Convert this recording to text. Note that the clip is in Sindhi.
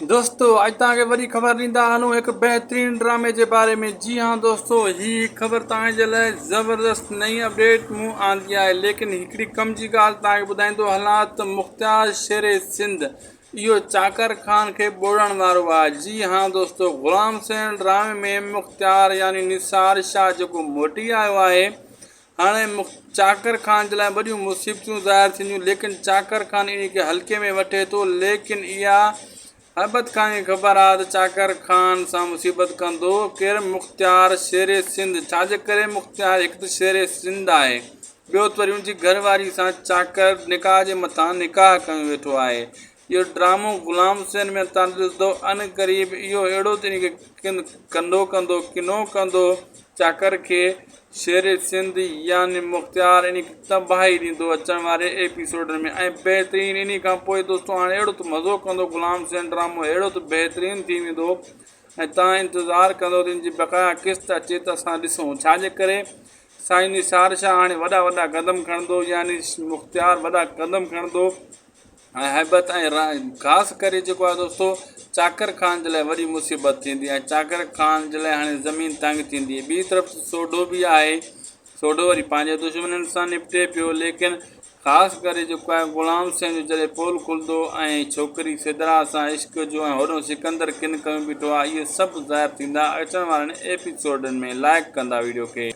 دوستو اڄ توهان کي وڏي خبر ڏيندا هلون هڪ بهترين ڊرامي جي باري ۾ جي ها دوستو هي خبر توهان جي لاء زبردست نئين اپڊيٽ مون آندي آهي ليڪن هڪڙي ڪم جي ڳالهه توهان کي ٻڌائيندو هلان ته مختيار شير سنڌ اهو چاڪر خان کي ٻوڙڻ وارو آهي جي ها دوستو غلام حسين ڊرامي ۾ مختيار يعني نثار شاهه جيڪو موٽي آيو آهي هاڻي چاڪر خان جي لاء وڏيون مصيبتون ظاهر ٿينديون ليڪن چاڪر خان انهي کي هلڪي ۾ وٺي ٿو ليڪن اها هيبت خان کي خبر آهي ته چاڪر خان سان مصيبت ڪندو ڪير مختيار شير سنڌ ڇا جي ڪري مختيار هڪ ته شير سنڌ آهي ٻيو ته وري ان جي گهر واري سان چاڪر نڪاح جي مٿان نڪاح ڪيو ويٺو آهي اهو ڊرامو غلام حسين ۾ تان ڏسندو ان قريب اهو اهڙو ته انهي کي ڪنڌو ڪندو ڪنو ڪندو چاڪر کي شير سنڌ يعني مختيار انهي کي تباهي ڏيندو اچڻ واري ايپيسوڊن ۾ ۽ بهترين انهي کان پوء دوستو هاڻي اهڙو ته مزو ڪندو غلام حسين ڊرامو اهڙو ته بهترين ٿي ويندو ۽ تان انتظار ڪندو ته ان جي بقايا قسط اچي ته اسان ڏسون ڇا جي ڪري سائين نثار شاهه هاڻي وڏا وڏا قدم کڻندو يعني مختيار وڏا قدم کڻندو ۽ هيبت ۽ خاص ڪري جيڪو آهي دوستو چاڪر خان جي لاء وڏي مصيبت ٿيندي ۽ چاڪر خان جي لاء هاڻي زمين تنگ ٿيندي ٻي طرف سوڍو به آهي سوڍو وري پنهنجي دشمنن سان نپٽي پيو ليڪن خاص ڪري جيڪو آهي غلام حسين جو جڏهن پول کلندو ۽ ڇوڪري سدرا سان عشق جو ۽ هوڏو سڪندر ڪن ڪيون بيٺو آهي اهي سڀ ظاهر ٿيندا اچڻ وارن ايپيسوڊن ۾ لائڪ ڪندا ويڊيو کي.